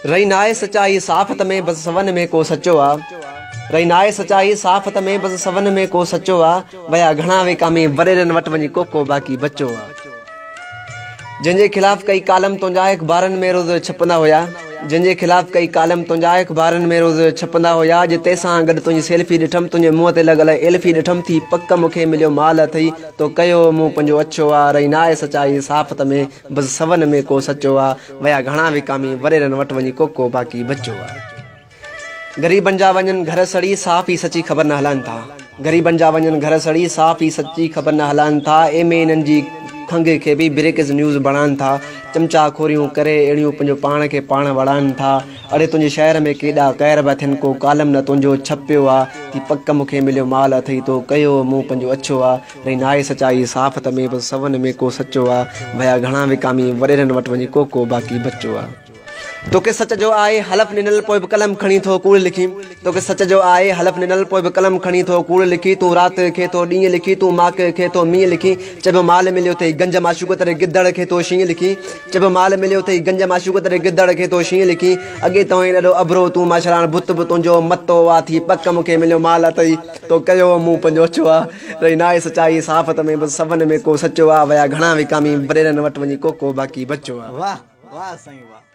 رهي ناهي سچائي صحافت ۾ بس سون ۾ ڪو سچو آ رهي ناهي سچائي صحافت ۾ بس سون ۾ ڪو سچو آ ويا گهڻا وڪامي وڏيرن وٽ وڃي ڪوڪو باقي بچو آ جنهن جي خلاف ڪئي ڪالم تنهنجا اخبارن ۾ روز ڇپندا هيا جنهن جي خلاف ڪئي ڪالم تنهنجا اخبارن ۾ روز ڇپندا هيا اڄ تنهن سان گڏ تنهنجي سيلفي ڏٺم تنهنجي منهن تي لڳل ايلفي ڏٺم ٿي پڪ مون کي مليو مال اٿئي تو ڪيو مون پنهنجو اڇو آ رهي ناهي سچائي صحافت ۾ بس سون ۾ ڪو سچو آ ويا گهڻا وڪامي وڏيرن وٽ وڃي ڪوڪو باقي بچو آ. غريبن جا وڃن گهر سڙي صحافي سچي خبر نه هلائن ٿا غريبن جا وڃن گهر سڙي صحافي سچي خبر نه هلائن ٿا ايم اين جي کنگهه کي به بريڪز نيوز بڻائن ٿا چمچا خوريون ڪري اهڙيون پنهنجو پاڻ کي پاڻ وڙائن ٿا اڙي تنهنجي شهر ۾ ڪيڏا قهر پيا ٿين ڪو ڪالم نه تنهنجو ڇپيو آ ٿي پڪ مون کي مليو مال اٿئي تو ڪيو مون پنهنجو اڇو آ رهي ناهي سچائي صحافت ۾ بس سون ۾ ڪو سچو آ ويا گهڻا وڪامي وڏيرن وٽ وڃي ڪو ڪو باقي بچو آ. توکي سچ جو آهي حلف ڏنل پوء به قلم کڻي ٿو ڪوڙ لکين توکي سچ جو آهي حلف ڏنل پوء به قلم کڻي ٿو ڪوڙ لکين تون رات کي ٿو ڏينهن لکين تون ماڪ کي ٿو مينهن لکين چئبو مال مليو اٿئي گنج معشوق تڏهن گدڙ کي ٿو شينهن لکين چئبو مال مليو اٿئي گنج معشوق تڏهن گدڙ کي ٿو شينهن لکين اڳي ته هئين ڏاڍو اڀرو تون ماشران بت به تنهنجو متو آ ٿي پڪ مون کي مليو مال اٿئي تو ڪيو مون پنهنجو اڇو آ رهي ناهي سچائي صحافت ۾ بس سون ۾ ڪو سچو آ ويا گهڻا وڪامي وڏيرن وٽ وڃي ڪو ڪو باقي بچو آ. واه واه سائين واه.